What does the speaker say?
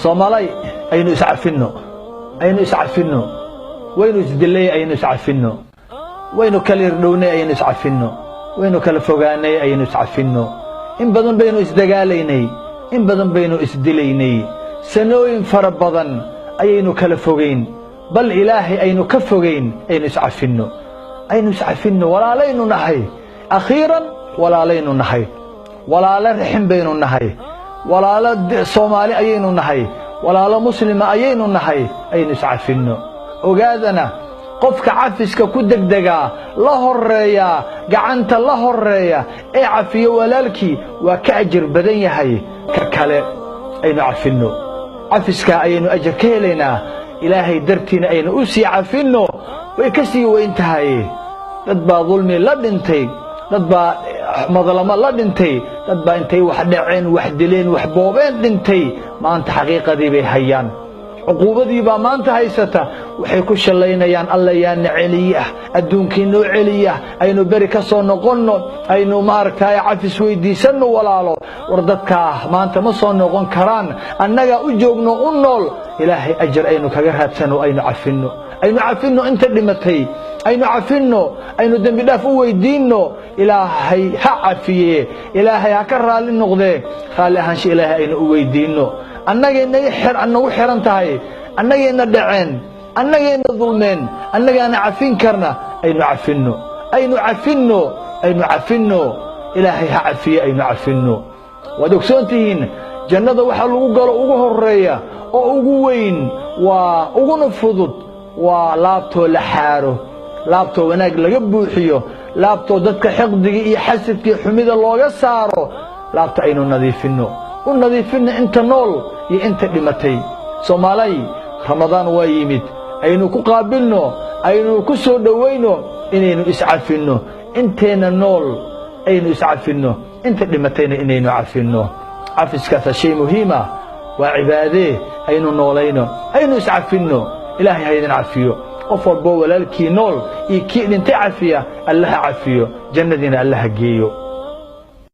Soomaalay, aynu iscafinno, aynu iscafinno. Waynu isdilay, aynu iscafinno. Waynu kala irdhownay, aynu iscafinno. Waynu kala fogaanay, aynu iscafinno. In badan baynu isdagaalaynay, in badan baynu isdilaynay, sanooyin fara badan ayaynu kala fogayn, bal Ilaahay aynu ka fogayn. Aynu iscafinno, aynu iscafinno. Walaalaynu nahay, akhiiran walaalaynu nahay, walaalo rixin baynu nahay, walaalo Soomaali ayaynu nahay, walaalo Muslima ayaynu nahay. Aynu iscafinno. Ogaadana, qofka cafiska ku degdegaa, la horeeyaa, gacanta la horeeya ee cafiyo walaalkii waa ka ajir badan yahay ka kale. Aynu cafinno, cafiskaa ayaynu ajar ka helaynaa. Ilaahay dartiina aynu u sii cafinno, way ka sii weyn tahay. Dad baa dulmi la dhintay, dad baa madlamo la dhintay, dad baa intay wax dhaceen, wax dileen, wax boobeen dhintay. Maanta xaqiiqadii bay hayaan, cuquubadii baa maanta haysata. Waxay ku shallaynayaan: "Alla yaana celiya, adduunkii noo celiya, aynu beri ka soo noqonno, aynu maaragtay cafis weydiisanno." Walaalo, war dadkaa maanta ma soo noqon karaan. Annagaa u joogno, u nool. Ilaahay ajar aynu kaga raadsano. Aynu cafinno, aynu cafinno inta dhimatay, aynu cafinno, aynu dembi dhaaf u weydiinno. Ilaahay ha cafiye, Ilaahay ha ka raalli noqdee. Raalli ahaansha Ilaahay aynu u weydiinno. Annagay nagu xiran tahay. Annagayna dhaceen, annagayna dulmeen, annagaana cafin karna. Aynu cafinno, aynu cafinno, aynu cafinno. Ilaahay ha cafiye, aynu cafinno. Waad ogsoon tihiin, jannada waxaa lagu galo ugu horeeya oo ugu weyn, waa uguna fudud, waa laabtoo la xaaro, laabtoo wanaag laga buuxiyo, laabtoo dadka xiqdiga iyo xasidkii xumida looga saaro. Laabta aynu nadiifinno, u nadiifinno inta nool iyo inta dhimatay. Soomaalay, Ramadaan waa yimid. Aynu ku qaabilno, aynu ku soo dhowayno inaynu iscafinno. Inteenna nool aynu iscafinno, inta dhimatayna inaynu cafinno. Cafiskaasa shay muhiima, waa cibaadee. Aynu noolayno, aynu iscafinno. Ilaahay ha idin cafiyo. Qof walboo walaalkii nool iyo kii dhintay cafiya, Allaha cafiyo, jannadiina Allaha geeyo.